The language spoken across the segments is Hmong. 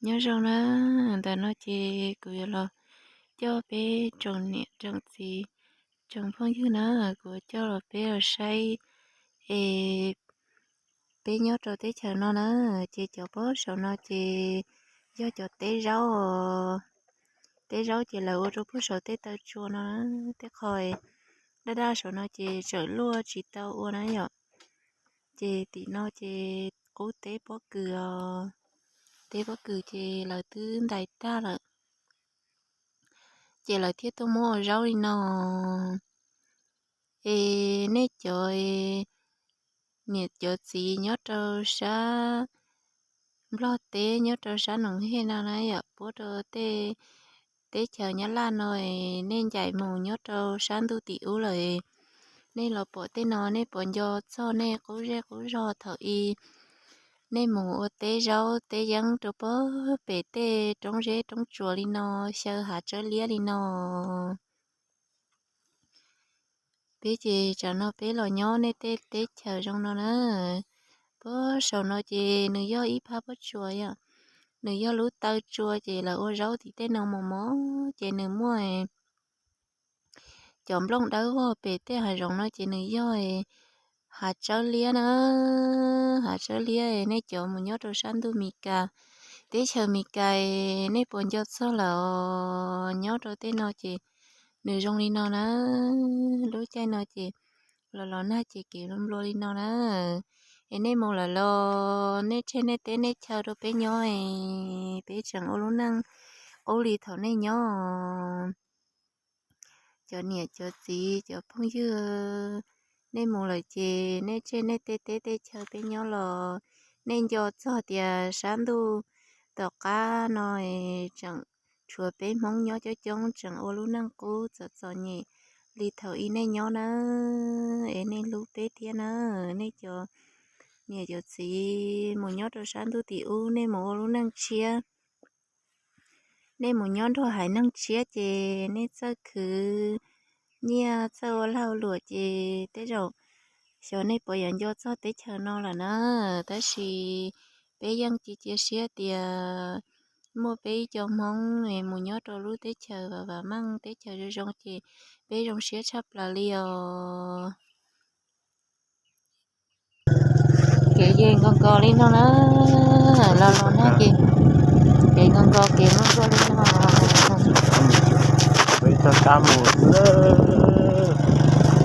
Nyob zoo na, ntawm no ces kuv yuav los coj peb tsoom niam tsoom txiv tsoom phooj ywg na, kuv coj los peb los saib es peb nyob rau teb chaws no na, ces cov pob saum no ces yog cov teb zaub. Teb zaub ces lawv ua rau pob saum tej taw tsua no na, tej qho daj daj saum no ces tseem luaj tsis tau ua na yom. Ces tim no ces qub teb pob kws os, teb pob kws ces lawv twb ntais tag lawm, ces lawv thiaj tuaj muab ua zaub li no. Es nej cov niam cov txiv nyob rau sab Nplog teb, nyob rau sab Noom Hej no na yom, puab rau tej teb chaws Nyab Laj no, nej ncaim mus nyob rau sab ntuj tim ub lawm, nej los pom tej no nej puas nco txog nej qub zej qub zog thaum i nej mus ua teb zaub teb yeeb rau puag pem tej roob zeb roob tsuas li no, xyaw hav tsawb liab li no. Peb ces tsam no peb los nyob nej tej teb chaws zoo no na. Pob saum no ces nws yog ib phab pob tsuas yom, nws yog lub taw tsua ces lawv ua zaub tim tej no mos mos ces nws muaj cov nplooj dawb vog pem tej hav zoov no ces nws yog hav tsawb liab na. Hav tsawb liab, nej cov mus nyob rau sab ntuj Mes Kas, teb chaws Mes Kas, nej puas nco txog lawm? Nyob rau tej no ces nws zoo li no na. Lub caij no ces los los nag ces kev nplua li no na. Es nej mus lawm los nej tseg nej teb nej chaw rau peb nyob es peb tseem ua lub neej qub li thaum nej nyob. Cov niam cov txiv cov phooj ywg, nej mus lawm ces nej tseg nej tej teb tej chaw peb nyob los nej nco txog tias sab ntuj tom qab no tseem tshuav peb Hmoob nyob coob coob tseem ua lub neej qub txom txom nyem li thaum i nej nyob na. Es nej hlub peb thiab na, nej cov niam cov txiv mus nyob rau sab ntuj tim ub nej mus ua lub neej tshiab, nej mus nyob nrog haiv neeg tshiab ces nej txawj khwv nyiaj txawj ua lag ua luam ces tej zaum xyov nej puas yuav nco txog teb chaws no lawm na. Tab sis peb yeej cia cia siab tias muaj peb ib co Hmoob mus nyob rau lub teb chaws vam vam meej teb chaws zoo zoo ces peb zoo siab tshaj plaws li os. Kev ces nkaus nkaus li no na, los los nag ces kev nkaus nkaus kev nkaus nkaus li no. Peb txoj kab mus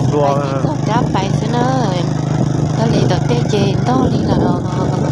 xwb, txoj kab pais xwb na, kab li tom tej ces ntog li lawm os.